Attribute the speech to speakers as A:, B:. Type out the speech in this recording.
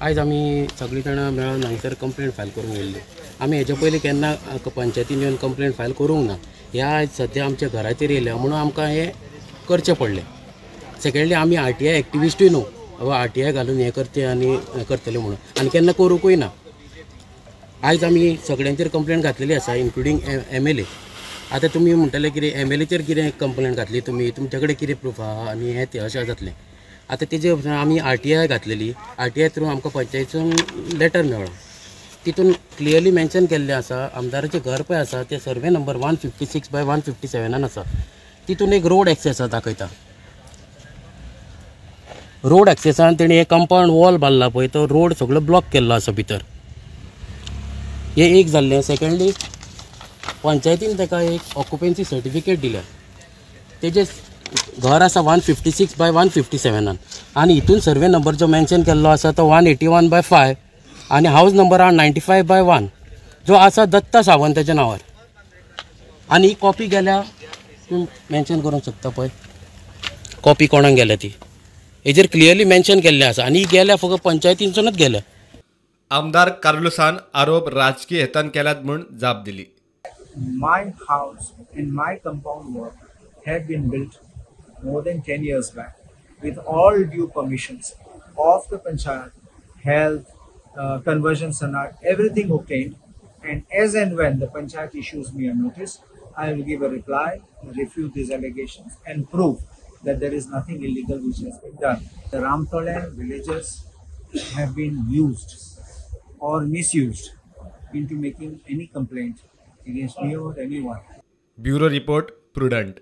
A: आयज आमी सगळीं जाणां मेळून हांगसर कंप्लेंट फायल करूंक येयल्ली. आमी हेजे पयलीं केन्ना पंचायतीन येवन कंप्लेंट फायल करूंक ना. ह्या आयज सद्या आमच्या घराचेर येयल्या म्हणून आमकां हें करचें पडलें. सेकेंडली आमी आरटीआय एक्टिविस्टूय न्हू, बाबा आरटीआय घालून हें करचें आनी करतलें म्हणून, आनी केन्ना करूंकूय ना. आयज आमी सगळ्यांचेर कंप्लेंट घातलेली आसा, इन्क्लुडींग MLA. आतां तुमी म्हणटले कितें MLAचेर कितें कंप्लेंट घातली तुमी, तुमचे कडेन कितें प्रूफ आहा आनी हें तें अशें जातलें. आतां तेजे आमी आरटीआय घातलेली, आरटीआय थ्रू आमकां पंचायतीसून लेटर मेळ्ळो. तितून क्लियरली मेन्शन केल्लें आसा आमदाराचें घर पळय आसा तें सर्वे नंबर 156/157 आसा. तितून एक रोड एक्सेस दाखयता. रोड एक्सेसान तेणी एक कंपावंड वॉल बांदला पळय, तो रोड सगळो ब्लॉक केल्लो आसा भितर. हें एक जाल्लें. सेकेंडली पंचायतीन ताका एक ऑक्युपन्सी सर्टिफिकेट दिल्या. तेजें घर आसा 156/157 आनी हितून सर्वे नंबर जो मेन्शन केल्लो आसा तो 181/5 आनी हावज नंबर आहा 95/1 जो आसा दत्ता सावंताच्या नांवार. आनी ही कॉपी गेल्या, तूं मेन्शन करूंक शकता पळय कॉपी कोणाक गेल्या ती, हेजेर क्लियरली मेन्शन केल्लें आसा. आनी ही गेल्या फकत पंचायतीनसूनच गेल्या.
B: आमदार कार्लुसान आरोप राजकीय हेतान केल्यात म्हूण जाप दिली.
C: My house and my compound wall had been built more than 10 years back with all due permissions of the panchayat, health, conversion sanad, everything obtained. And as and when the panchayat issues me a notice, I will give a reply, refute these allegations and prove that there is nothing illegal which has been done. The Ramtole villagers have been used or misused into making any complaint against me or anyone.
B: Bureau report, Prudent.